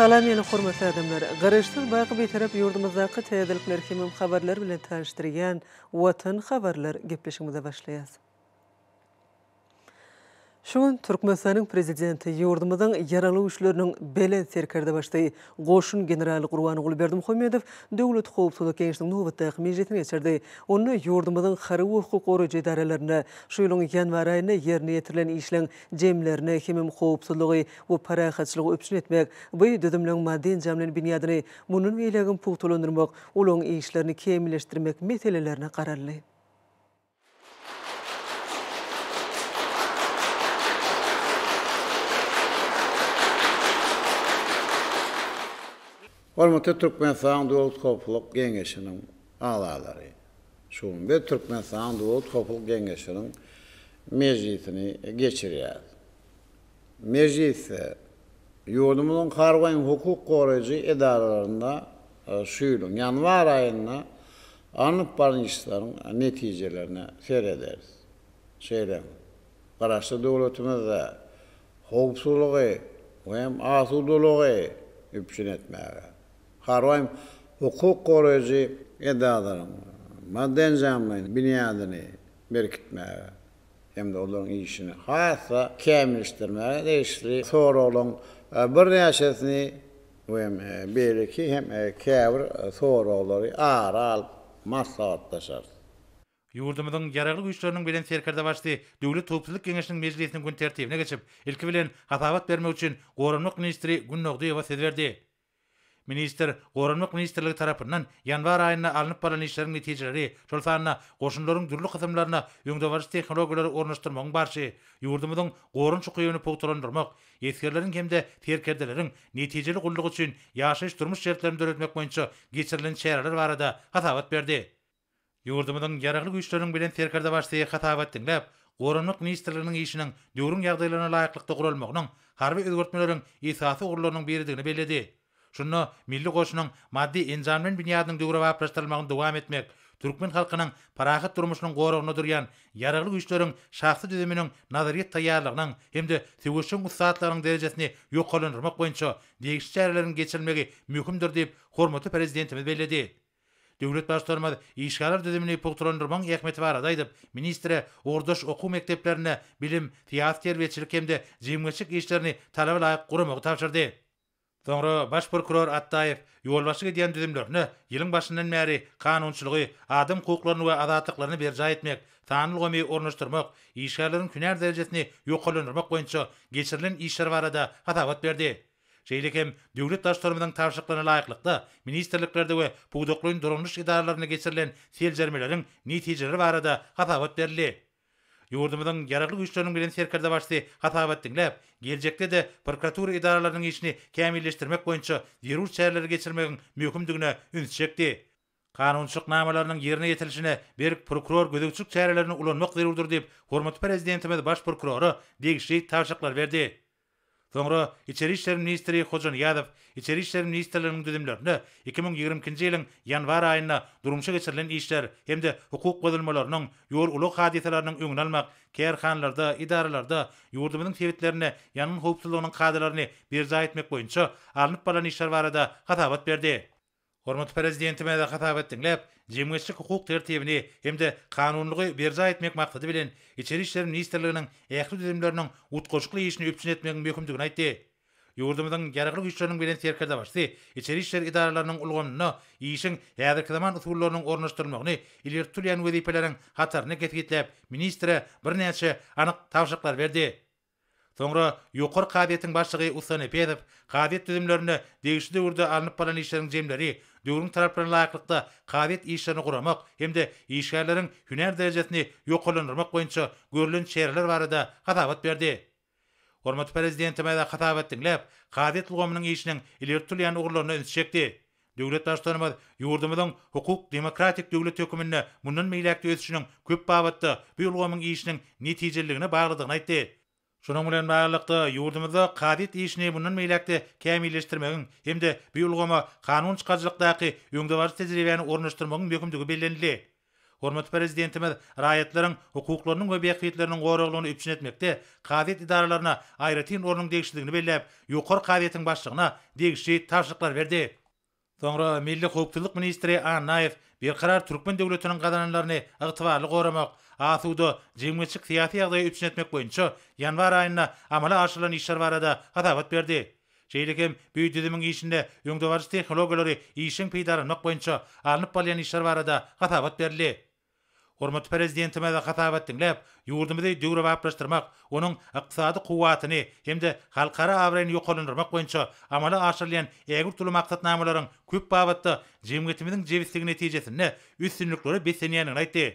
Salam meni hormatly adamlar! Garaşsyz baky Bitarap ýurdumyzdaky täzelikler hemem habarlar bilen tanyşdyrýan Watan habarlar gepleşigimize başlaýas. Şu gün Türkmenistanyň Prezidenti, ýurdumyzyň Ýaragly Güýçleriniň Belent Serkerdebaşysy, goşun generaly Gurbanguly Berdimuhamedow Döwlet howpsuzlyk geňeşiniň nobatdaky mejlisini geçirdi. Onda ýurdumyzyň harby we hukuk goraýjy edaralarynda şu ýylyň ýanwar aýynda ýerine ýetirilen işleň jemlerine hemem howpsuzlygy we parahatçylygy üpjün etmek, bu düzümleň maddy-enjamlaýyn binýadyny mundan beýlägem pugtalandyrmak, olaryň işlerini kämilleşdirmek meselelerine garaldy. Hormatly Türkmenistanyň Döwlet howpsuzlyk geňeşiniň agzalary! Şu gün biz Türkmenistanyň Döwlet howpsuzlyk geňeşiniň mejlisini geçirýäris. Mejlisde ýurdumyzyň harby hem hukuk goraýjy edaralarynda şu ýylyň ýanwar aýynda alnyp baran işleriň netijelerine serederis. Şeýle hem Garaşsyz döwletimizde howpsuzlygy we hem asudalygy üpjün etmäge, harby hem hukuk goraýjy edaralaryň maddy-enjamlaýyn binýadyny berkitmäge, hem-de olaryň işini has-da kämilleşdirmäge degişli soraglaryň birnäçesini we beýleki hem käbir soraglary ara alyp maslahatlaşarys. Ýurdumyzyň Ýaragly Güýçleriniň Belent Serkerdebaşysy Döwlet howpsuzlyk geňeşiniň mejlisiniň gün tertibine geçip, ilki bilen hasabat bermek üçin Goranmak ministri Gündogdyýewa söz berdi. Ministr Goranmak ministrligi tarapyndan ýanwar aýynda alnyp barlan işleriň netijeleri, şol sanda goşunlaryň dürli kysymlaryna öňdebaryjy tehnologiýalary ornaşdyrmagyň barşy, ýurdumyzyň goranyş ukybyny pugtalandyrmak, esgerleriň hem-de serkerdeleriň netijeli gullugy üçin ýaşaýyş-durmuş şertlerini döretmek boýunça geçirilen çäreler barada hasabat berdi. Ýurdumyzyň Ýaragly Güýçleriniň Belent Serkerdebaşysy hasabat diňläp, Goranmak ministrliginiň işiniň döwrüň ýagdaýlaryna laýyklykda guralmagynyň harby özgertmeleriň esasy ugurlarynyň biridigini belledi. Şunda milli goşunyň maddy-enjamlaýyn binýadynyň döwrebaplaşdyrylmagyny dowam etmek, türkmen halkynyň parahat durmuşynyň goragynda durýan Ýaragly Güýçleriň şahsy düzüminiň nazaryýet taýýarlygynyň hem-de söweşjeň ussatlygynyň derejesini ýokarlandyrmak boýunça degişli çäreleriň geçirilmegi möhümdir diýip, hormatly Prezidentimiz belledi. Döwlet Baştutanymyz işgärler düzümini pugtalandyrmagyň ähmiýeti barada aýdyp, ministre ugurdaş okuw mekdeplerinde bilim, syýasy-terbiýeçilik hem-de jemgyýetçilik işlerini talaba laýyk guramagy tabşyrdy. Soňra baş prokuror Atdaýew ýolbaşçylyk edýän düzümlerine ýylyň başyndan bäri kanunçylygy, adam hukuklaryny we azatlyklaryny berjaý etmek, sanly ulgamy ornaşdyrmak, işgärleriň hünär derejesini ýokarlandyrmak boýunça geçirilen işler barada hasabat berdi. Şeýle hem döwlet Baştutanymyzyň tabşyryklaryna laýyklykda, ministrliklerde we pudaklaýyn dolandyryş edaralarynda geçirilen seljermeleriň netijeleri barada hasabat berildi. Ýurdumyzyň Ýaragly Güýçleriniň Belent Serkerdebaşysy hasabat diňläp, geljekde-de prokuratura edaralarynyň işini kämilleşdirmek boýunça zerur çäreleri geçirmegiň möhümdigine ünsi çekdi. Kanunçylyk namalarynyň ýerine ýetirilişine berk prokuror gözegçilik çärelerini ulanmak zerurdyr diýip, hormatly Prezidentimiz Baş prokurora degişli tabşyryklary berdi. Soňra Içeri işler ministri Hojanyýazow Içeri işler ministrliginiň düzümlerinde 2022-nji ýylyň ýanwar aýynda durmuşa geçirilen işler hem-de hukuk bozulmalarynyň, ýol-ulag hadysalarynyň öňüni almak, kärhanalarda, edaralarda, ýurdumyzyň sebitlerinde ýangyn howpsuzlygynyň kadalaryny berjaý etmek boýunça alnyp barlan işler barada hasabat berdi. Hormatly Prezidentimiz hasabat diňläp, jemgyýetçilik-hukuk tertibini hem-de kanunylygy berjaý etmek maksady bilen, Içeri işler ministrliginiň ähli düzümleriniň utgaşykly işini üpjün etmegiň möhümdigini aýtdy. Ýurdumyzyň Ýaragly Güýçleriniň Belent Serkerdebaşysy içeri işler edaralarynyň ulgamynda işiň häzirki zaman usullarynyň ornaşdyrylmagyny ileri tutulýan wezipeleriň hataryna kesgitläp, ministre birnäçe anyk tabşyryklary berdi. Soňra Ýokary kazyýetiň başlygy Ussa Nepesow kazyýet düzümlerinde degişli döwürde alnyp barlan işleriň jemleri, döwrüň talaplaryna laýyklykda kazyýet işlerini guramak hem-de işgärleriň hünär derejesini ýokarlandyrmak boýunça görlen çäreler barada hasabat berdi. Hormatly Prezidentimiz hasabat diňläp, kazyýet ulgamynyň işiniň ileri tutulýan ugurlaryna ünsi çekdi. Döwlet Baştutanymyz ýurdumyzyň hukuk demokratik döwlet höküminde mundan beýläk-de ösüşiniň köp babatda bu ulgamyň işiniň netijeliligine baglydygyny aýtdy. Şunuň bilen baglylykda, ýurdumyzda kazyýet işini mundan beýläk-de kämilleşdirmegiň hem-de bu ulgama kanun çykaryjylykdaky öňdebaryjy tejribäni ornaşdyrmagyň möhümdigi bellenildi. Hormatly Prezidentimiz raýatlaryň hukuklarynyň we bähbitleriniň goraglygyny üpjün etmekde kazyýet edaralaryna aýratyn ornuň degişlidigini belläp, Ýokary kazyýetiň başlygyna degişli tabşyryklary berdi. Soňra Milli howpsuzlyk ministri Annaýew Berkarar türkmen döwletiniň gazananlaryny ygtybarly goramak, asuda jemgyýetçilik-syýasy ýagdaýy üpjün etmek boýunça ýanwar aýynda amala aşyrylan işler barada hasabat berdi. Şeýle hem bu düzümiň işinde öňdebaryjy tehnologiýalary işjeň peýdalanmak boýunça alnyp barylýan işler barada hasabat berildi. Hormatly Prezidentimiz hasabat diňläp, ýurdumyzy döwrebaplaşdyrmak, onuň ykdysady kuwwatyny hem-de halkara abraýyny ýokarlandyrmak boýunça amala aşyrylýan ägirt uly maksatnamalaryň köp babatda jemgyýetimiziň jebisligi netijesinde üstünliklere beslenýändigini aýtdy.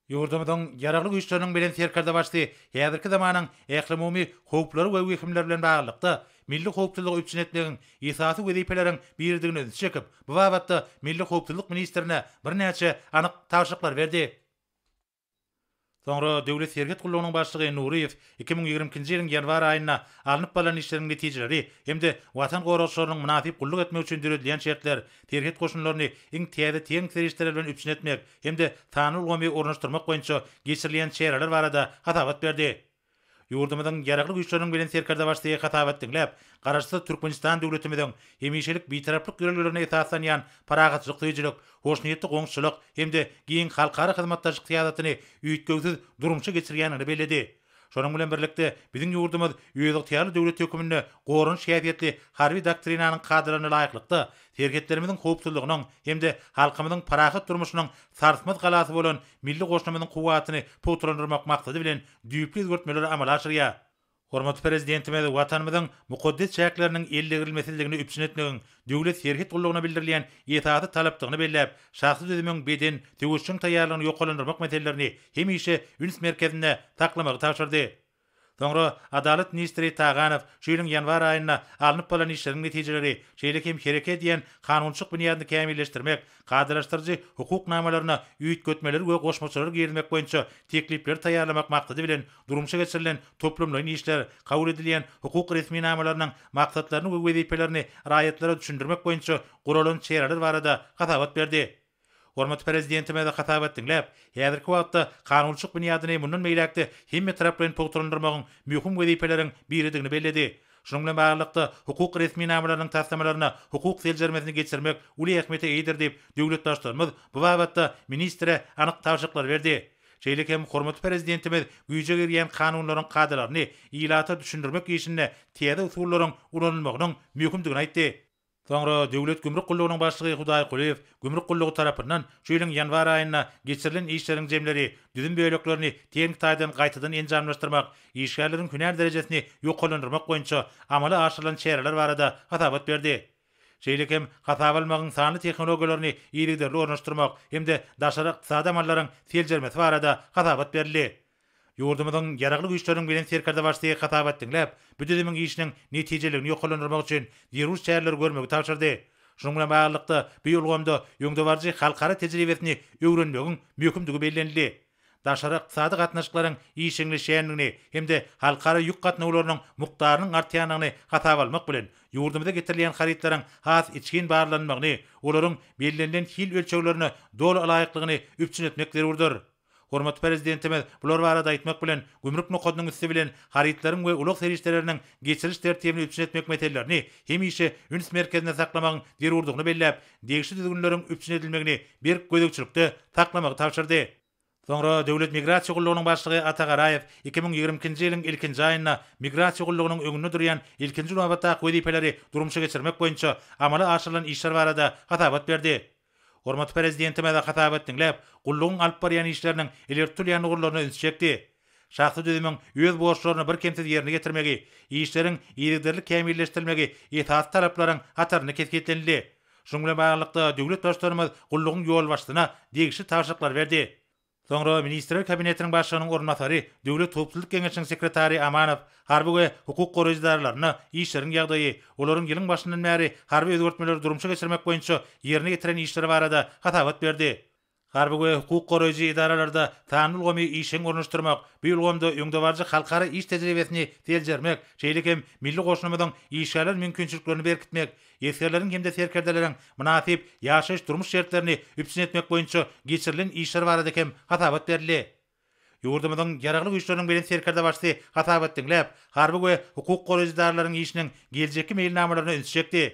Ýurdumyzyň Ýaragly Güýçleriniň Belent Serkerdebaşysy häzirki zamanyň ählumumy howplary we wehimleri bilen baglylykda, milli howpsuzlygy üpjün etmegiň esasy wezipeleriň biridigine ünsi çekip, bu babatda milli howpsuzlyk ministrine birnäçe anyk tabşyryklary berdi. Soňra Döwlet serhet gullugynyň başlygy Nuryýew 2022-nji ýylyň ýanwar aýynda alnyp barlan işleriň netijeleri hem-de Watan goragçylarynyň mynasyp gulluk etmegi üçin döredilýän şertler, serhet goşunlaryny iň täze tehniki serişdeler bilen üpjün etmek hem-de sanly ulgamy ornaşdyrmak boýunça geçirilýän çäreler barada hasabat berdi. Ýurdumyzyň Ýaragly Güýçleriniň Belent Serkerdebaşysy hasabat diňläp, Garaşsyz Türkmenistan döwletimiziň hemişelik Bitaraplyk ýörelgelerine esaslanýan parahatçylyk söýüjilik, hoşniýetli goňşuçylyk hem-de giň halkara hyzmatdaşlyk syýasatyny üýtgewsiz durmuşa geçirýändigini belledi. Şonuň bilen birlikde, biziň ýurdumyz özygtyýarly döwlet hökmünde goranyş häsiýetli harby doktrinanyň kadalaryna laýyklykda, serhetlerimiziň howpsuzlygynyň hem-de halkymyzyň parahat durmuşynyň sarsmaz galasy bolan milli goşunymyzyň kuwwatyny pugtalandyrmak maksady bilen düýpli özgertmeleri amala aşyrýar. Hormatly Prezidentimiz Watanymyzyň mukaddes çäkleriniň eldegrilmesizligini üpjün etmegiň Döwlet serhet gullugyna bildirilýän esasy talapdygyny belläp, şahsy düzümiň beden, söweşjeň taýýarlygyny ýokarlandyrmak meselelerini hemişe üns merkezinde saklamagy tabşyrdy. Soňra Adalat ministri Taganow şu ýylyň ýanwar aýynda alnyp barlan işleriň netijeleri, şeýle hem hereket edýän kanunçylyk binýadyny kämilleşdirmek, kadalaşdyryjy hukuk namalaryna üýtgetmeleri we goşmaçalary girizmek boýunça teklipleri taýýarlamak maksady bilen durmuşa geçirilen toplumlaýyn işler, kabul edilýän hukuk resminamalarynyň maksatlaryny we wezipelerini raýatlara düşündirmek boýunça guralan çäreler barada hasabat berdi. Hormatly Prezidentimiz hasabat diňläp, häzirki wagtda kanunçylyk binýadyny mundan beýläk-de hemmetaraplaýyn pugtalandyrmagyň möhüm wezipeleriň biridigini belledi. Şunuň bilen baglylykda, hukuk resminamalarynyň taslamalaryna hukuk seljermesini geçirmek uly ähmiýete eýedir diýip, döwlet Baştutanymyz bu babatda ministre anyk tabşyryklary berdi. Şeýle hem hormatly Prezidentimiz güýje girýän kanunlaryň kadalaryny ilata düşündirmek işinde täze usullaryň ulanylmagynyň möhümdigini aýtdy. Soňra Döwlet gümrük gullugynyň başlygy Hudaý Kulyýew gümrük gullugy tarapyndan şu ýylyň ýanwar aýynda geçirilen işleriň jemleri, düzüm böleklerini tehniki taýdan gaýtadan enjamlaşdyrmak, işgärleriň hünär derejesini ýokarlandyrmak boýunça amala aşyrylan çäreler barada hasabat berdi. Şeýle hem hasaba almagyň sanly tehnologiýalaryny yzygiderli ornaşdyrmak hem-de daşary ykdysady amallaryň seljermesi barada hasabat berildi. Ýurdumyzyň Ýaragly Güýçleriniň Belent Serkerdebaşysy hasabat diňläp, bu düzümiň işiniň netijeliligini ýokarlandyrmak üçin zerur çäreleri görmegi tabşyrdy. Şunuň bilen baglylykda, bu ulgamda öňdebaryjy halkara tejribesini öwrenmegiň möhümdigi bellenildi. Daşary ykdysady gatnaşyklaryň işjeňleşýändigini hem-de halkara ýük gatnawlarynyň mukdarynyň artýandygyny hasaba almak bilen, ýurdumyza getirilýän harytlaryň has içgin barlanmagyny, olaryň bellenilen hil ölçeglerine doly ylaýyklygyny üpjün etmek zerurdyr. Hormatly Prezidentimiz bular barada aýtmak bilen, gümrük nokadynyň üsti bilen harytlaryň we ulag serişdeleriniň geçiriş tertibini üpjün etmek meselelerini hemişe üns merkezinde saklamagyň zerurdygyny belläp, degişli düzgünleriň üpjün edilmegini berk gözegçilikde saklamagy tabşyrdy. Soňra Döwlet migrasiýa gullugynyň başlygy Ata Garaýew 2022-nji ýylyň ilkinji aýynda migrasiýa gullugynyň öňünde durýan ilkinji nobatdaky wezipeleri durmuşa geçirmek boýunça amala aşyrylan işler barada hasabat berdi. Hormatly Prezidentimiz hasabat diňläp, gullugyň alyp barýan işleriniň ileri tutulýan ugurlaryna ünsi çekdi. Şahsy düzümiň öz borçlaryny birkemsiz ýerine ýetirmegi, işleriň yzygiderli kämilleşdirilmegi esasy talaplaryň hatarynda kesgitlenildi. Şunuň bilen baglylykda, döwlet Baştutanymyz gullugyň ýolbaşçysyna degişli tabşyryklary berdi. Soňra Ministrler Kabinetiniň Başlygynyň orunbasary, Döwlet howpsuzlyk geňeşiniň sekretary Amanow harby we hukuk goraýjy edaralarynda işleriň ýagdaýy, olaryň ýylyň başyndan bäri harby özgertmeleri durmuşa geçirmek boýunça ýerine ýetiren işleri barada hasabat berdi. Harby we hukuk goraýjy edaralarda sanly ulgamy işjeň ornaşdyrmak, bu ulgamda öňdebaryjy halkara iş tejribesini seljermek, şeýle hem milli goşunymyzyň işgärler mümkinçiliklerini berkitmek, esgerleriň hem-de serkerdeleriň mynasyp ýaşaýyş-durmuş şertlerini üpjün etmek boýunça geçirilen işler barada hem hasabat berildi. Ýurdumyzyň Ýaragly Güýçleriniň Belent Serkerdebaşysy hasabat diňläp, harby we hukuk goraýjy edaralaryň işiniň geljekki meýilnamalaryna ünsi çekdi.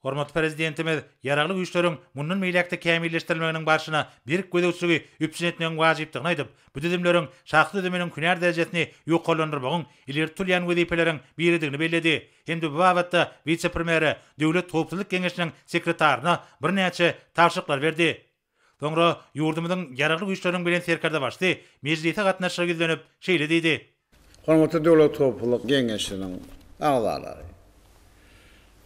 Hormatly Prezidentimiz Ýaragly Güýçleriň mundan beýläk-de kämilleşdirilmeginiň barşyna berk gözegçiligi üpjün etmegiň wajypdygyny aýdyp, bu düzümleriň şahsy düzüminiň hünär derejesini ýokarlandyrmagyň ileri tutulýan wezipeleriň biridigini belledi hem-de bu babatda wise-premýere, Döwlet howpsuzlyk geňeşiniň sekretaryna birnäçe tabşyryklar berdi. Soňra ýurdumyzyň Ýaragly Güýçleriniň Belent Serkerdebaşysy mejlise gatnaşyja ýüzlenip, şeýle diýdi. Hormatly Döwlet howpsuzlyk geňeşiniň agzalary!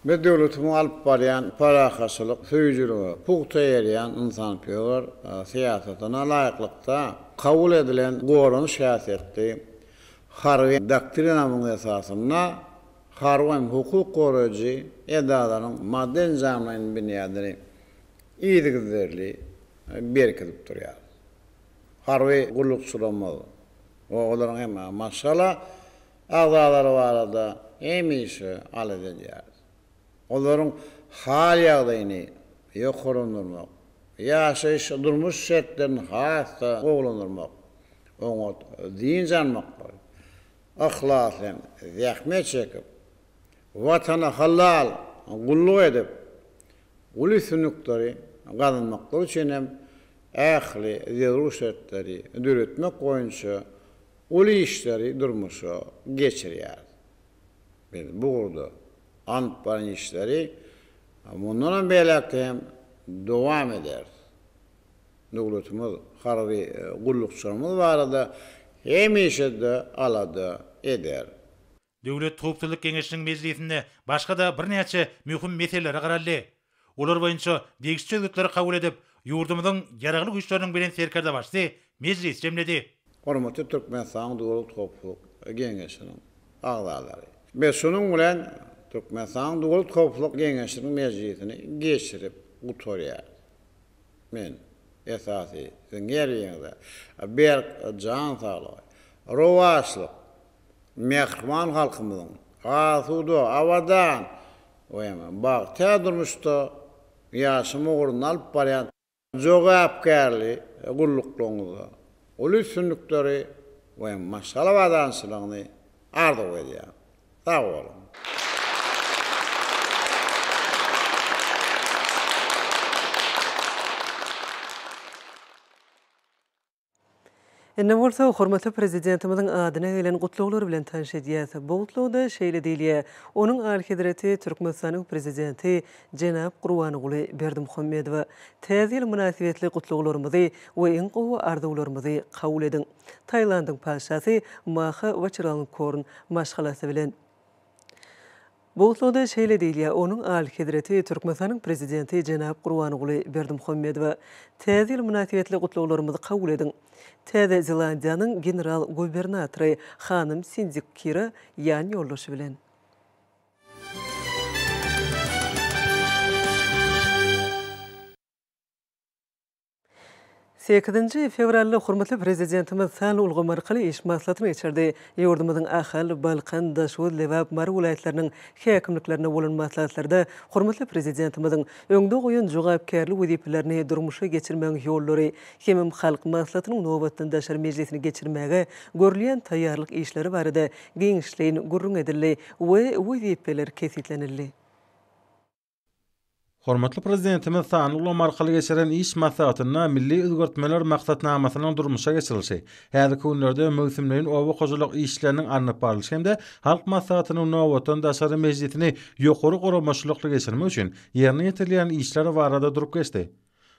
Biz döwletimiziň alyp barýan parahatçylyk söýüjilige pugta eýerýän ynsanperwer syýasatyna laýyklykda kabul edilen goranyş häsiýetli Harby doktrinamyzyň esasynda harby hem hukuk goraýjy edaralaryň maddy-enjamlaýyn binýadyny yzygiderli berkidip durýar. Harby gullukçylarymyz we olaryň hem maşgala agzalary barada hemişe alada edýäris. Olaryň hal-ýagdaýyny ýokarlandyrmak, ýaşaýyş-durmuş şertlerini has-da gowulandyrmak, oňat dynç almaklary, yhlasly hem zähmet çekip, Watana halal gulluk edip, uly üstünlikleri gazanmaklary üçin hem ähli zerur şertleri döretmek boýunça uly işleri durmuşa geçirýäris. Biz bu ugurda alnyp baran işleri mundanam beýläk-de hem dowam ederis. Döwletimiz harby gullukçylarymyz barada hemişe-de alada eder. Döwlet howpsuzlyk geňeşiniň mejlisinde başga-da birnäçe möhüm meselelere garaldy. Olar boýunça degişli çözgütleri kabul edip, ýurdumyzyň Ýaragly Güýçleriniň Belent Serkerdebaşysy mejlisi jemledi. Hormatly Türkmenistanyň Döwlet howpsuzlyk geňeşiniň agzalary! Biz şunuň bilen Türkmenistanyň Döwlet howpsuzlyk geňeşiniň mejlisini geçirip gutarýarys. Men, esasy, siziň her biriňize berk jan saglygy, rowaçlyk, Mähriban halkymyzyň asuda, abadan we bagtyýar durmuşda ýaşama ugrunda alyp barýan jogapkärli gulluklaryňyzda uly üstünlikleri we maşgala abadançylygyny arzuw edýän. Sag boluň! Indi bolsa hormatly Prezidentimiziň adyna gelen gutlaglar bilen tanyş edýäs. Bu gutlagda şeýle diýilýär, Onuň Alyhezreti Türkmenistanyň Prezidenti jenap Gurbanguly Berdimuhamedowa Täze ýyl mynasybetli gutlaglarymyzy we iň gowy arzuwlarymyzy kabul ediň. Tailandyň Patyşasy Maha Waçiralongkorn maşgalasy bilen. Bu gutlagda şeýle diýilýär, Onuň Alyhezreti Türkmenistanyň Prezidenti jenap Gurbanguly Berdimuhamedowa Täze ýyl mynasybetli gutlaglarymyzy kabul ediň. Täze Zelandiýanyň general-gubernatory hanym Sindi Kira ýan ýoldaşy bilen. Sekizinji fewralda hormatly Prezidentimiz sanly ulgam arkaly iş maslahatyny geçirdi. Ýurdumyzyň Ahal, Balkan, Daşoguz, Lebap, Mary welaýatlarynyň häkimliklerinde bolan maslahatlarda hormatly Prezidentimiziň öňde goýan jogapkärli wezipelerini durmuşa geçirmegiň ýollary hemem Halk Maslahatynyň nobatdan daşary mejlisini geçirmäge görülýän taýýarlyk işleri barada giňişleýin gürrüň edildi we wezipeler kesgitlenildi. Hormatly Prezidentimiz sanly ulgam arkaly geçiren iş maslahatynda Milli özgertmeler maksatnamasynyň durmuşa geçirilişi, häzirki günlerde möwsümleýin oba hojalyk işleriniň alnyp barlyşy hem-de Halk Maslahatynyň nobatdan daşary mejlisini ýokary guramaçylykly geçirmek üçin ýerine ýetirilýän işler barada durup geçdi.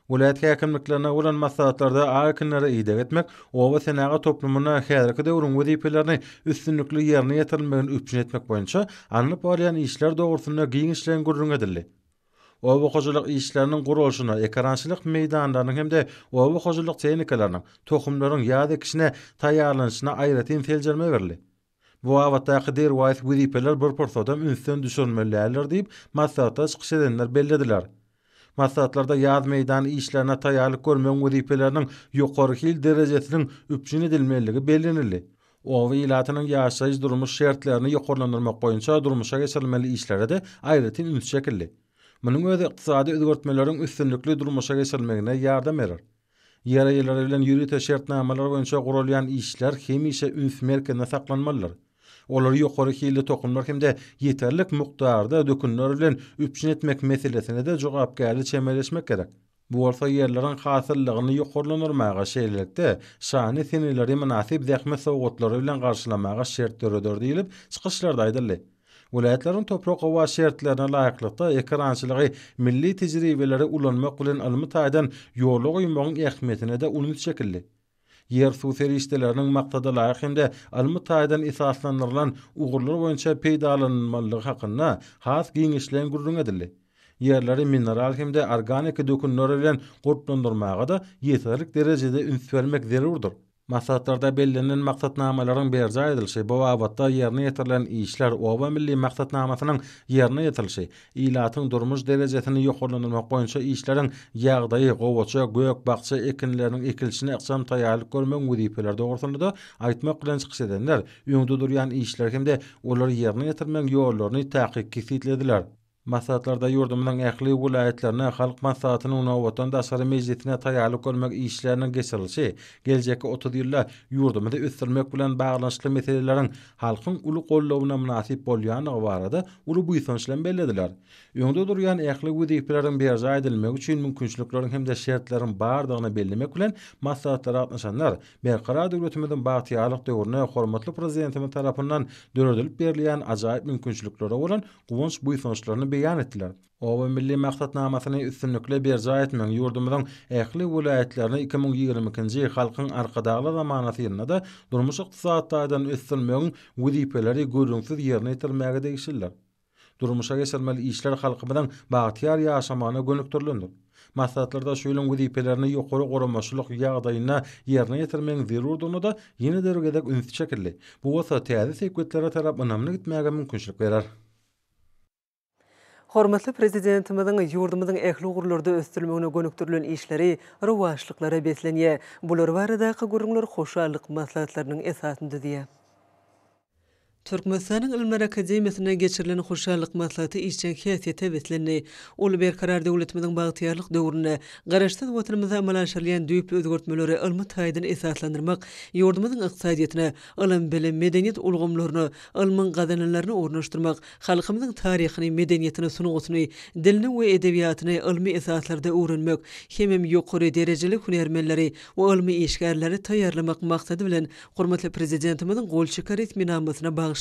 Welaýat häkimliklerine bolan maslahatlarda ak ekinlere ideg etmek, oba senagat toplumynda häzirki döwrüň wezipelerini üstünlikli ýerine ýetirilmegini üpjün etmek boýunça alnyp barylýan işler dogrusynda giňişleýin gürrüň edildi. Oba hojalyk işleriniň guralyşyna, ekerançylyk meýdanlarynyň hem-de oba hojalyk tehnikalarynyň, tohumlaryň ýaz ekişine taýýarlanyşyna aýratyn seljerme berildi. Bu babatdaky derwaýys wezipeler bir pursadam ünsden düşürilmeli däldir diýip, maslahatda çykyş edenler bellediler. Maslahatlarda ýaz meýdan işlerine taýýarlyk görmegiň wezipeleriniň ýokary hil derejesiniň üpjün edilmelidigi bellenildi. Oba ilatynyň ýaşaýyş-durmuş şertlerini ýokarlandyrmak boýunça durmuşa geçirilmeli işlere-de aýratyn üns çekildi. Munuň özi ykdysady özgertmeleriň üstünlikli durmuşa geçirilmegine ýardam berer. Ýer eýeleri bilen ýörite şertnamalar boýunça guralýan işler hemişe üns merkezinde saklanmalydyr. Olary ýokary hilli tohumlar hem-de ýeterlik mukdarda dökünler bilen üpjün etmek meselesine-de jogapkärli çemeleşmek gerek. Bu bolsa ýerleriň hasyllylygyny ýokarlandyrmaga, şeýlelikde, şanly seneleri mynasyp zähmet sowgatlary bilen garşylamaga şert döreder diýlip, çykyşlarda aýdyldy. Welaýatlaryň toprak-howa şertlerine laýyklykda ekerançylygy milli tejribeleri ulanmak bilen ylmy taýdan ýola goýmagyň ähmiýetine-de uly üns çekildi. Ýer-suw serişdeleriniň maksadalaýyk hem-de ylmy taýdan esaslandyrylan ugurlar boýunça peýdalanylmalydygy hakynda has giňişleýin gürrüň edildi. Ýerleri mineral hem-de organiki dökünler bilen gurplandyrmaga-da ýeterlik derejede üns bermek zerurdyr. Maslahatlarda bellenilen maksatnamalaryň berjaý edilişi, bu babatda ýerine ýetirilen işler, Oba milli maksatnamasynyň ýerine ýetirilişi, ilatyň durmuş derejesini ýokarlandyrmak boýunça işleriň ýagdaýy, gowaça, gök-bakja ekinleriniň ekilişine ykjam taýýarlyk görmegiň wezipeleri dogrusynda-da aýtmak bilen çykyş edenler öňde durýan işleri hem-de olary ýerine ýetirmegiň ýollaryny takyk kesgitlediler. Maslahatlarda ýurdumyzyň ähli welaýatlarynda Halk Maslahatynyň nobatdan daşary mejlisine taýýarlyk görmek işleriniň geçirilişi, geljekki 30 ýylda ýurdumyzy ösdürmek bilen baglanyşykly meseleleriň halkyň uly goldawyna mynasyp bolýandygy barada uly buýsanç bilen bellediler. Öňde durýan ähli wezipeleriň berjaý edilmegi üçin mümkinçilikleriň hem-de şertleriň bardygyny bellemek bilen, maslahatlara gatnaşanlar Berkarar döwletimiziň bagtyýarlyk döwründe hormatly Prezidentimiz tarapyndan döredilip berilýän ajaýyp mümkinçiliklere bolan guwanç-buýsançlaryny beýan etdiler. Oba milli maksatnamasyny üstünlikli berjaý etmegiň ýurdumyzyň ähli welaýatlaryny 2022-nji Halkyň Arkadagly zamanasy ýylynda-da durmuş-ykdysady taýdan ösdürmegiň wezipeleri gürrüňsiz ýerine ýetirilmäge degişlidir. Durmuşa geçirmeli işler halkymyzyň bagtyýar ýaşamagyna gönükdirilendir. Maslahatlarda şu ýylyň wezipelerini ýokary guramaçylyk ýagdaýynda ýerine ýetirmegiň zerurdygyna-da ýene-de bir gezek üns çekildi. Bu bolsa täze sepgitlere tarap ynamly gitmäge mümkinçilik berer. Hormatly Prezidentimiziň ýurdumyzyň ähli ugurlarda ösdürilmegine gönükdirilen işleri rowaçlyklara beslenýär. Bular baradaky gürrüňler hoşallyk maslahatlarynyň esasyny düzýär. Türkmenistanyň Ylymlar akademiýasynda geçirilen hoşallyk maslahaty işjeň häsiýete beslendi. Ol Berkarar döwletimiziň bagtyýarlyk döwründe Garaşsyz Watanymyzda amala aşyrylýan düýpli özgertmeleri ylmy taýdan esaslandyrmak, ýurdumyzyň ykdysadyýetine, ylym-bilim, medeniýet ulgamlaryna ylmyň gazananlaryny ornaşdyrmak, halkymyzyň taryhyny, medeniýetini, sungatyny, dilini we edebiýatyny ylmy esaslarda öwrenmek hemem ýokary derejeli hünärmenleri we ylmy işgärleri taýýarlamak maksady bilen Hormatly Prezidentimiziň gol çeken resminamasyna bagyşlandy.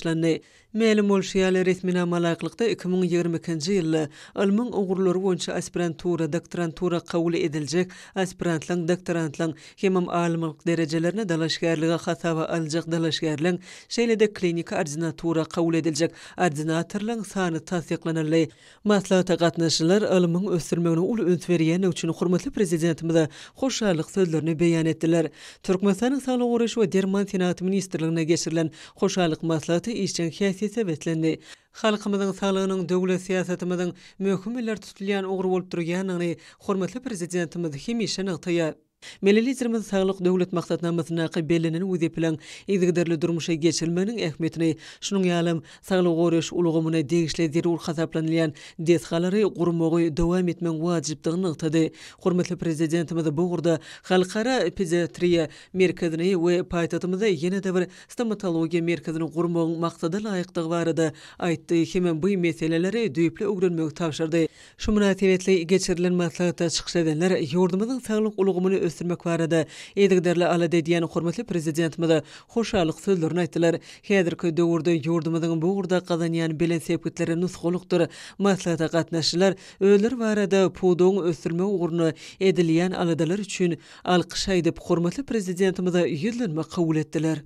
Mälim bolşy ýaly, resminama laýyklykda, 2022-nji ýylda ylmyň ugurlary boýunça aspirantura, doktorantura kabul ediljek aspirantlaryň, doktorantlaryň hemem alymlyk derejelerine dalaşgärlige hasaba alyjak dalaşgärleň, şeýle-de kliniki ordinatura kabul ediljek ordinatorlaryň sany tassyklanyldy. Maslahata gatnaşyjylar ylmyň ösdürilmegine uly üns berýändigi üçin hormatly Prezidentimize hoşallyk sözlerini beýan etdiler. Türkmenistanyň Saglygy goraýyş we derman senagaty ministrliginde geçirilen hoşallyk maslahaty işjeň häsiýete beslendi. Halkymyzyň saglygynyň döwlet syýasatymyzyň möhüm ileri tutulýan ugry bolup durýandygyny hormatly Prezidentimiz hemişe nygtaýar. Milli Liderimiz Saglyk Döwlet maksatnamasyndaky bellenen wezipeleriň yzygiderli durmuşa geçirilmeginiň ähmiýetini, şunuň ýalam, saglygy goraýyş ulgamyna degişli zerur hasaplanylýan desgalary gurmagy dowam etmegiň wajypdygyny nygtady. Hormatly Prezidentimiz bu ugurda Halkara pediatriýa merkezini we paýtagtymyzda ýene-de bir stomatologiýa merkezini gurmagyň maksada laýykdygy barada aýtdy hemem bu meseleleri düýpli öwrenmegi tabşyrdy. Şu mynasybetli geçirilen maslahatda çykyş edenler ýurdumyzyň saglyk ulgamyny ösdürmek barada yzygiderli alada edýän hormatly Prezidentimize hoşallyk sözlerini aýtdylar. Häzirki döwürde ýurdumyzyň bu ugurda gazanýan belent sepgitleri nusgalykdyr. Maslahata gatnaşyjylar özleri barada pudagyň ösdürilmegi ugrunda edilýän aladalar üçin alkyş aýdyp, hormatly Prezidentimize ýüzlenme kabul etdiler.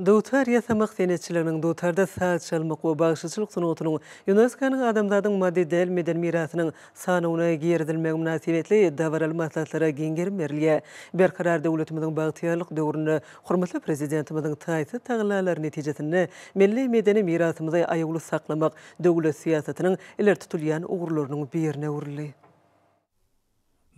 Dutar ýasamak senetçiliginiň, dutarda saz çalmak we bagşyçylyk sungatynyň ÝUNESKO-nyň Adamzadyň maddy däl medeni mirasynyň sanawyna girizilmegi mynasybetli dabaraly maslahatlara giň gerim berilýär. Berkarar döwletimiziň bagtyýarlyk döwründe hormatly Prezidentimiziň taýsyz tagallalary netijesinde milli medeni mirasymyzy aýawly saklamak döwlet syýasatynyň ileri tutulýan ugurlarynyň birine öwrüldi.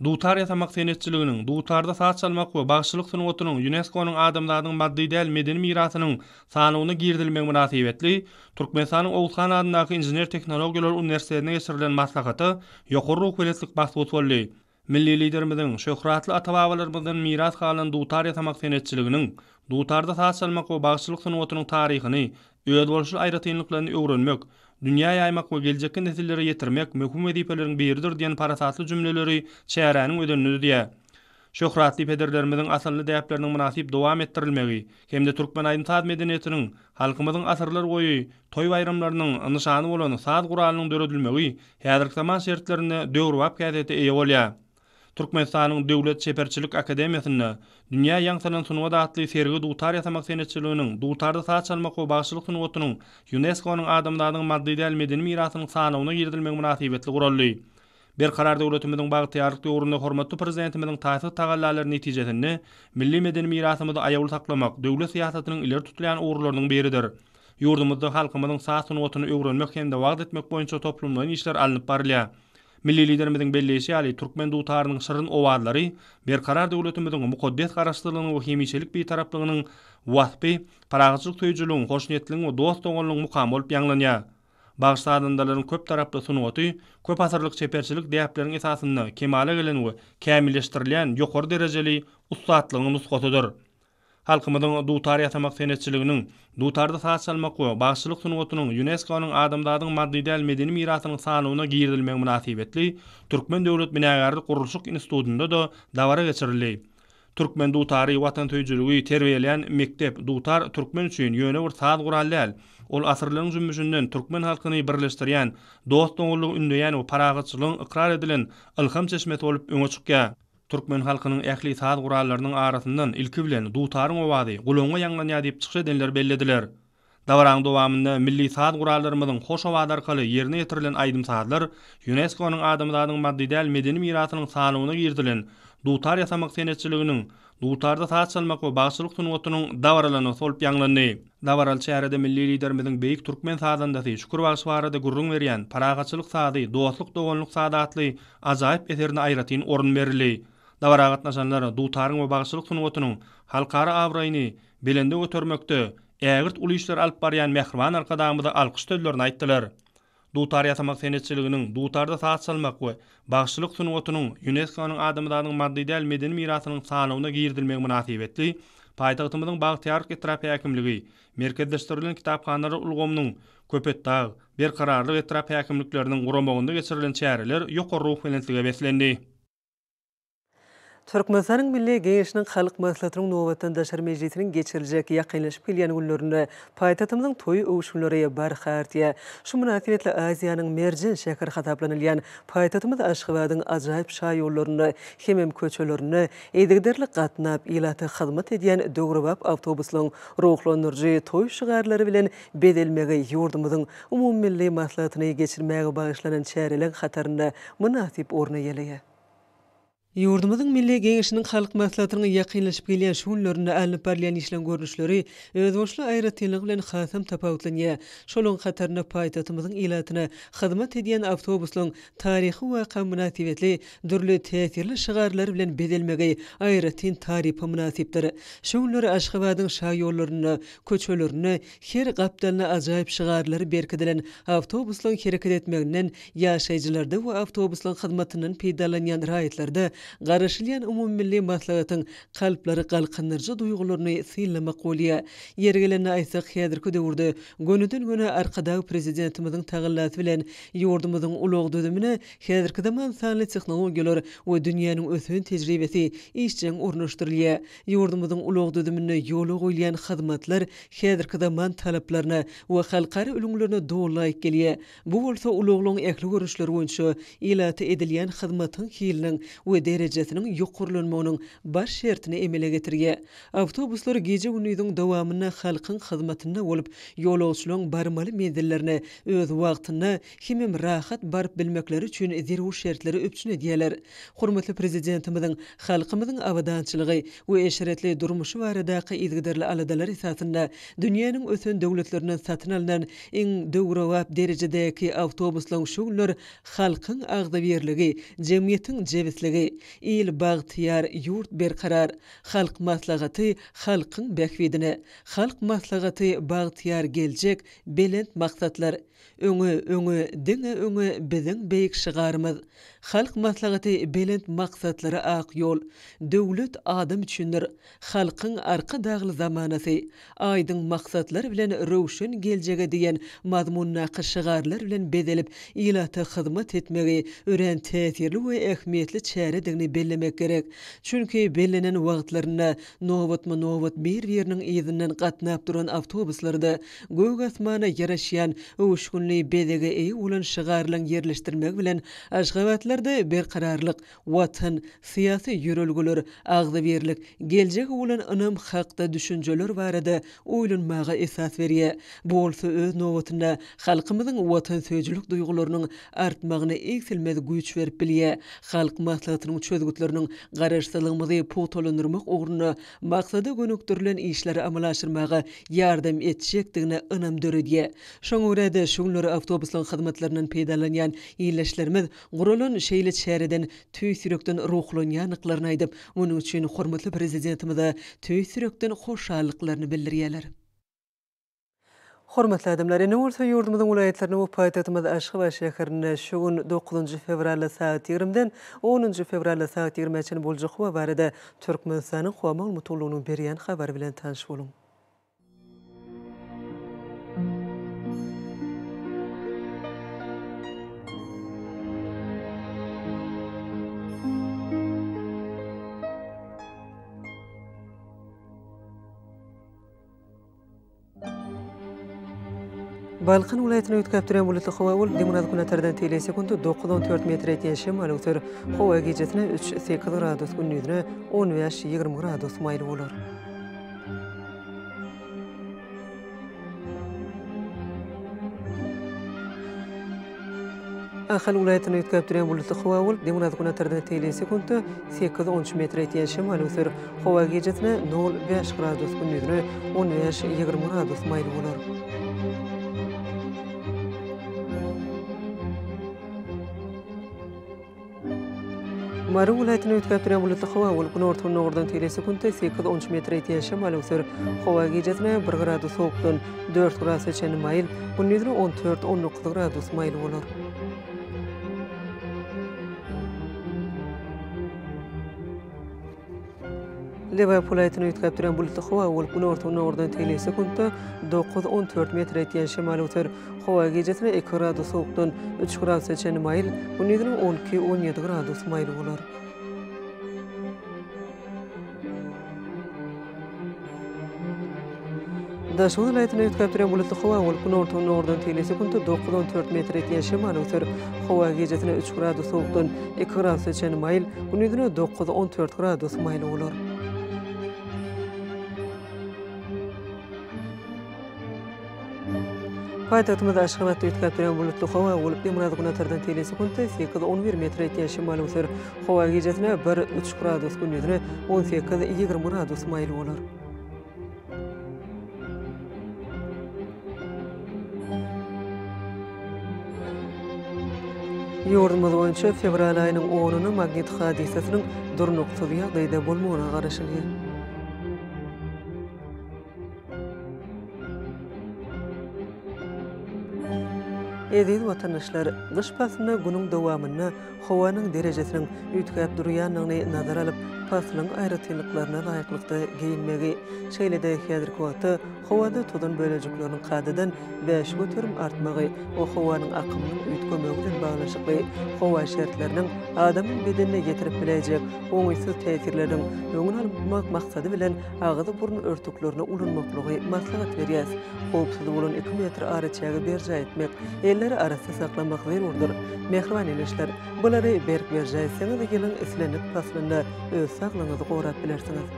Dutar ýasamak senetçiliginiň, dutarda saz çalmak we bagşylyk sungatynyň ÝUNESKO-nyň Adamzadyň maddy däl medeni mirasynyň sanawyna girizilmegi mynasybetli Türkmenistanyň Oguzhan adyndaky Inžener-tehnologiýalar uniwersitetinde geçirilen maslahata ýokary ruhubelentlik mahsus boldy. Milli Liderimiziň şöhratly ata-babalarymyzdan miras galan dutar ýasamak senetçiliginiň, dutarda saz çalmak we bagşylyk sungatynyň taryhyny, özboluşly aýratynlyklaryny öwrenmek, dünýä ýaýmak we geljekki nesillere ýetirmek möhüm wezipeleriň biridir diýen parasatly jümleleri çäräniň özenini düzýär. Şöhratly pederlerimiziň asylly däpleriniň mynasyp dowam etdirilmegi hem-de türkmen aýdym-saz medeniýetiniň, halkymyzyň asyrlar boýy toý-baýramlarynyň nyşany bolan saz guralynyň döredilmegi häzirki zaman şertlerinde döwrebap häsiýete eýe bolýar. Türkmenistanyň Döwlet çeperçilik akademiýasynda Dünýä ýaň salan sungat atly sergi dutar ýasamak senetçiliginiň, dutarda saz çalmak we bagşylyk sungatynyň ÝUNESKO-nyň Adamzadyň maddy däl medeni mirasynyň sanawyna girizilmegi mynasybetli guraldy. Berkarar döwletimiziň bagtyýarlyk döwründe hormatly Prezidentimiziň taýsyz tagallalary netijesinde milli medeni mirasymyzy aýawly saklamak döwlet syýasatynyň ileri tutulýan ugurlarynyň biridir. Ýurdumyzda halkymyzyň saz sungatyny öwrenmek hem-de wagyz etmek boýunça toplumlaýyn işler alnyp barylýar. Milli Liderimiziň belleýşi ýaly, türkmen dutarynyň şirin owazlary Berkarar döwletimiziň mukaddes Garaşsyzlygynyň we hemişelik Bitaraplygynyň waspy, parahatçylyk söýüjiligiň, hoşniýetliligiň we dost-doganlygyň mukamy bolup ýaňlanýar. Bagşy-sazandalaryň köptaraply sungaty köp asyrlyk çeperçilik däpleriň esasynda kemala gelen we kämilleşdirilýän ýokary derejeli ussatlygyň nusgasydyr. Halkymyzyň dutar ýasamak senetçiliginiň, dutarda saz çalmak we bagşylyk sungatynyň ÝUNESKO-nyň Adamzadyň maddy däl medeni mirasynyň sanawyna girizilmegi mynasybetli Türkmen döwlet binagärlik-gurluşyk institutynda-da dabara geçirildi. Türkmen dutary watansöýüjiligi terbiýeleýän mekdep Dutar türkmen üçin ýöne bir saz gural däl. Ol asyrlaryň jümmüşinden türkmen halkyny birleşdirýän, dost-doganlygy ündeýän we parahatçylygyň ykrar edilen ylham çeşmesi bolup öňe çykýar. Türkmen halkynyň ähli saz gurallarynyň arasyndan ilki bilen dutaryň owazy gulagyňa ýaňlanýar diýip çykyş edenler bellediler. Dabaraň dowamynda milli saz gurallarymyzyň hoş owazy arkaly ýerine ýetirilen aýdym-sazlar ÝUNESKO-nyň Adamzadyň maddy däl medeni mirasynyň sanawyna girizilen dutar ýasamak senetçiliginiň, dutarda saz çalmak we bagşylyk sungatynyň dabaralanmasy bolup ýaňlandy. Dabaraly çärede milli Liderimiziň beýik türkmen sazandasy Şükür bagşy barada gürrüň berýän Parahatçylyk sazy, dostluk-doganlyk sazy atly ajaýyp eserine aýratyn orun berildi. Dabara gatnaşanlar dutaryň we bagşylyk sungatynyň halkara abraýyny belende götermekde ägirt uly işleri alyp barýan mähriban Arkadagymyza alkyş sözlerini aýtdylar. Dutar ýasamak senetçiliginiň, dutarda saz çalmak we bagşylyk sungatynyň ÝUNESKO-nyň Adamzadyň maddy däl medeni mirasynyň sanawyna girizilmegi mynasybetli paýtagtymyzyň Bagtyýarlyk etrap häkimligi, Merkezleşdirilen kitaphanalar ulgamynyň Köpetdag, Berkararlyk etrap häkimlikleriniň guramagynda geçirilen çäreler ýokary ruhubelentlige beslendi. Türkmenistanyň Milli Geňeşiniň Halk Maslahatynyň nobatdan daşary mejlisiniň geçiriljek ýakynlaşyp gelýän günlerinde paýtagtymyzyň toý öwüşginleri barha artýar. Şu mynasybetli Aziýanyň merjen şäheri hasaplanylýan paýtagtymyz Aşgabadyň ajaýyp şaýollarynda hemem köçelerinde yzygiderli gatnap, ilata hyzmat edýän döwrebap awtobuslaryň ruhlandyryjy toý şygarlary bilen bezelmegi ýurdumyzyň umumymilli maslahatyny geçirmäge bagyşlanan çäreleň hatarynda mynasyp orun eýeleýär. Ýurdumyzyň Milli Geňeşiniň Halk Maslahatynyň ýakynlaşyp gelýän şu günlerinde alnyp barylýan işleň görnüşleri özboluşly aýratynlygy bilen hasam tapawutlanýar. Şolaryň hatarynda paýtagtymyzyň ilatyna hyzmat edýän awtobuslaryň taryhy waka mynasybetli dürli täsirli şygarlar bilen bezelmegi aýratyn tarypa mynasypdyr. Şu günler Aşgabadyň şaýollarynda, köçelerinde Her gapdalyna ajaýyp şygarlary berkidilen awtobuslaryň hereket etmeginden ýaşaýjylarda we awtobuslaryň hyzmatyndan peýdalanýan raýatlarda garaşylýan umumymilli maslahatyň kalplary galkyndyryjy duýgularyny synlamak bolýar. Ýeri gelende aýtsak, häzirki döwürde gönüden-göni Arkadag Prezidentimiziň tagallasy bilen ýurdumyzyň ulag düzümine häzirki zaman sanly tehnologiýalar we dünýäniň ösen tejribesi işjeň ornaşdyrylýar. Ýurdumyzyň ulag düzüminde ýola goýulýan hyzmatlar häzirki zaman talaplaryna we halkara ülňülerine doly laýyk gelýär. Bu bolsa ulaglaryň ähli görnüşleri boýunça ilata edilýän hyzmatyň hiliniň we. derejesiniň ýokarlanmagynyň baş şertini emele getirýär. Awtobuslar gije-gündiziň dowamynda halkyň hyzmatynda bolup, ýolagçylaryň barmaly menzillerine öz wagtynda hemem rahat baryp bilmekleri üçin zerur şertleri üpjün edýärler. Hormatly Prezidentimiziň halkymyzyň abadançylygy we eşretli durmuşy baradaky yzygiderli aladalary esasynda dünýäniň ösen döwletlerinden satyn alnan iň döwrebap derejedäki awtobuslaryň şu günler halkyň agzybirligi, jemgyýetiň jebisligi, il bagtyýar, ýurt berkarar, Halk Maslahaty halkyň bähbidine, Halk Maslahaty bagtyýar geljek, belent maksatlar. Öňe, öňe, diňe öňe biziň beýik şygarymyz. Halk Maslahaty belent maksatlara ak ýol. Döwlet adam üçindir. Halkyň Arkadagly zamanasy. Aýdyň maksatlar bilen röwşen geljege diýen mazmundaky şygarlar bilen bezelip, ilata hyzmat etmegi örän täsirli we ähmiýetli çäredigini bellemek gerek. Çünki bellenen wagtlarynda nobatma-nobat bir-biriniň yzyndan gatnap duran awtobuslarda gök asmana ýaraşýan öwüşginli bezege eýe bolan şygarlaryň ýerleşdirilmegi bilen aşgabatlylarda berkararlyk, Watan, syýasy ýörelgeler, agzybirlik, geljege bolan ynam hakda düşünjeler barada oýlanmaga esas berýär. Bu bolsa öz nobatynda halkymyzyň watansöýüjilik duýgularynyň artmagyna egsilmez güýç berip bilýär. Halk Maslahatynyň çözgütleriniň Garaşsyzlygymyzy pugtalandyrmak ugrunda maksada gönükdirilen işleri amala aşyrmaga ýardam etjekdigine ynam döredýär. Şoňa görä-de, şu günler awtobuslaryň hyzmatlaryndan peýdalanýan ildeşlerimiz Guralan şeýle çäreden tüýs ýürekden ruhlanýandyklaryny aýdyp, munuň üçin hormatly Prezidentimize tüýs ýürekden hoşallyklaryny bildirýärler. Hormatly adamlar, indi bolsa ýurdumyzyň welaýatlarynda we paýtagtymyz Aşgabat şäherinde şu gün dokuzynjy fewralda sagat ýigrimden onunjy fewralda sagat ýigrimä çenli boljak howa barada Türkmenistanyň Howa maglumat gullugynyň berýän habary bilen tanyş boluň. Balkan welaýatynda üýtgäp durýan bulutly howa bolup, demirgazyk günortadan tegelek sekundy 9-14 metr etýän şemal öwser. Howa gijesine 3-8 gradus, gündizine 15-20 gradus maýyl bolar. Ahal welaýatynda üýtgäp durýan bulutly howa bolup, demirgazyk-günortadan tegelek sekuntda sekiz-on üç metre ýetýän şemal öwser. Howa gijesine nol, bäş gradus, gündizine on bäş, 20 gradus maýyl bolar. Mary welaýatynda üýtgäp durýan bulutly howa bolup, günorta-gündogardan tegelek sekuntda sekiz-on üç metre ýetýän şemal öwser. Howa gijesine bir gradus sowukdan dört gradusa çenli maýyl, gündizine on dört, on dokuz gradus maýyl bolar. Lebap welaýatynda üýtgäp durýan bulutly howa bolup, günorta-gündogardan tegelek sekuntda dokuz-on dört metre ýetýän şemal öwser. Howa gijesine iki gradus sowukdan üç gradusa çenli maýyl, gündizine on iki, on ýedi gradus maýyl bolar. Daşoguz welaýatynda üýtgäp durýan bulutly howa bolup, günorta-gündogardan tegelek sekuntda dokuz-on dört metr ýetýän şemal öwser. Howa gijesine üç gradus sowukdan iki gradusa çenli maýyl, gündizine dokuz-on dört gradus maýyl bolar. Paýtagtymyz Aşgabatda üýtgäp durýan bulutly howa bolup, demirgazyk-günortadan tegelek sekuntda sekiz-on bir metr ýetýän şemal öwser. Howa gijesine bir, üç gradus, gündizine on sekiz, 20 gradus maýyl bolar. Ýurdumyz boýunça fewral aýynyň onuny magnit hadysasynyň durnuksyz ýagdaýda bolmagyna garaşylýar. Eziz watandaşlar, gyş paslynda günüň dowamynda howanyň derejesiniň üýtgäp durýandygyny nazara alyp, paslyň aýratynlyklaryna laýyklykda geýinmegi, şeýle-de häzirki wagtda howada tozan bölejikleriniň kadadan 5% artmagy we howanyň akymynyň üýtgemegi bilen baglanyşykly howa şertleriniň adamyň bedenine ýetirip biläýjek oňaýsyz täsirleriniň öňüni almak maksady bilen agyz-burun örtüklerini ulanmaklygy maslahat berýäs. Howpsuz bolan iki metr araçägi berjaý etmek, elleri arassa saklamak zerurdyr. Mähriban ildeşler, bulary berk berjaý etseňiz, ýylyň islendik paslynda öz saglygyňyzy gorap bilersiňiz.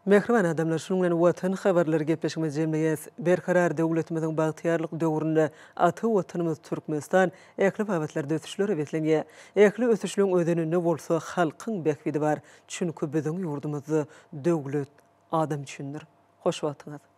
Mähriban adamlar, şunuň bilen Watan habarlary gepleşigimizi jemleýäs. Berkarar döwletimiziň bagtyýarlyk döwründe ata Watanymyz Türkmenistan ähli babatlarda ösüşlere beslenýär. Ähli ösüşleň özeninde bolsa halkyň bähbidi bar. Çünki biziň ýurdumyzda döwlet adam üçindir. Hoş wagtyňyz!